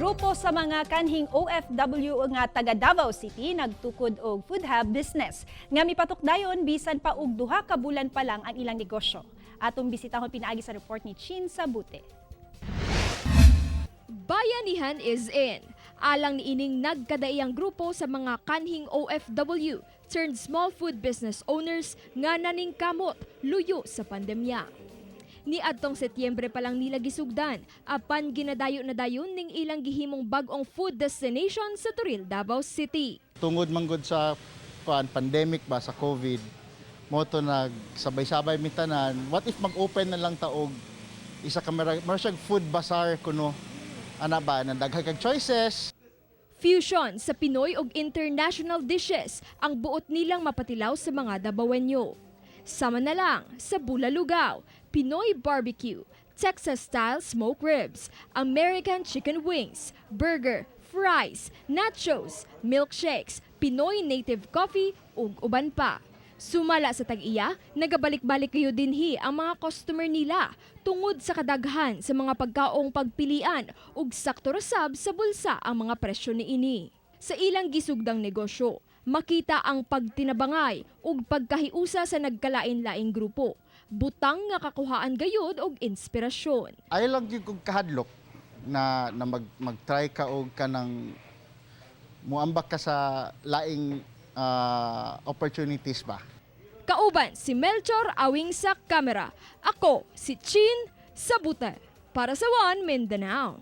Grupo sa mga kanhing OFW nga taga Davao City nagtukod og food hub business nga mipatok dayon bisan pa og 2 ka bulan pa lang ang ilang negosyo. Atong bisitahon pinaagi sa report ni Chin Sabute. Bayanihan is in. Alang niining nagkadaiyang grupo sa mga kanhing OFW turned small food business owners nga naningkamot luyo sa pandemya. Ni adtong Setyembre pa lang nila gisugdan, apan ginadayo na dayon ning ilang gihimong bag-ong food destination sa Toril, Davao City. Tungod manggod sa kuan, pandemic ba, sa COVID, mao to nagsabay-sabay mi tanan. What if mag-open na lang ta og isa ka mura siyag food bazaar kuno, ana ba, na daghan kag choices. Fusion sa Pinoy ug international dishes ang buot nilang mapatilaw sa mga Dabawenyo. Sama na lang sa Bulalugaw, Pinoy barbecue, Texas-style smoked ribs, American chicken wings, burger, fries, nachos, milkshakes, Pinoy native coffee ug uban pa. Sumala sa tag-iya, nagabalik-balik kayo dinhi ang mga customer nila tungod sa kadaghan sa mga pagkaong pagpilian ug sakto ra sab sa bulsa ang mga presyo niini. Sa ilang gisugdang negosyo, makita ang pagtinabangay ug pagkahiusa sa nagkalain-laing grupo. Butang nga kakuhaan gayud og inspirasyon. Ayaw lang gyud kog kahadlok na na mag mag-try ka og kanang muambak ka sa laing opportunities ba. Kauban si Melchor Awing sa kamera. Ako si Chin Sabute para sa One Mindanao.